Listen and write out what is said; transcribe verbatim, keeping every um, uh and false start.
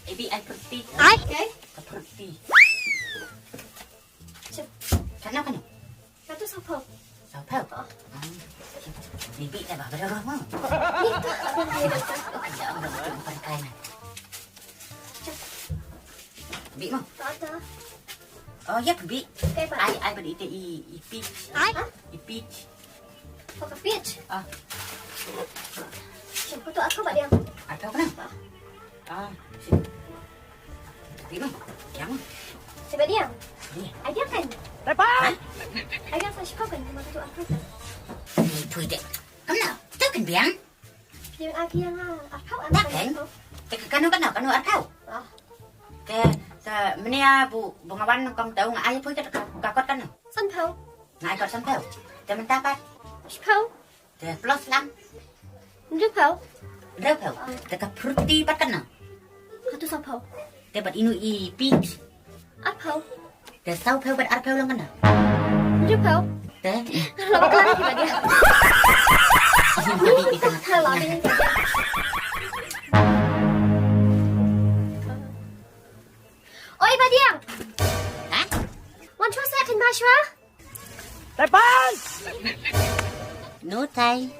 Ibi ai pyrti. Ai. Ka pyrti. Chip. Kano, kano? Katu sapau. Sapau? Oh. Ah. Ibi ta ba berapa mo? Ibi ta. Ibi ta. Ibi mo. Tata. Oh, ya, ibi. Ai, ai, bad ite i, i peach. Ai? I peach. Pakai peach. Ah. Siapa tu aku bak dia? Aku kenapa? Ah, si. Ini, yang. Siapa dia? Ini. Ai dia kan? Tepan! Ai dia sa siapa kan? Cuma tu aku kan. Ini tu ite. Kamu nak? Tu kan biang? Yang aku yang aku. Tak kan? Te kano, kano, kano aku. Ah. Te, te menia bu, bu nga wan kam tau nga ai poi ka, ka, ka kot kano. San pau. Nga ai kot san pau. Te mynta pat. Shi pau. Te plus lang. Hynriew pau. Hynriew pau. Te ka pyrti pat kano. Katu saw pau. Te pat inu i peach. Ar pau. Te saw pau pat ar pau lang kano. Hynriew pau. Te. Lo ka lang ki ba dia. Lo ni. Oi, Badiang. Ha? Wan shuwa sa kan ba shuwa? Tepan! No tai.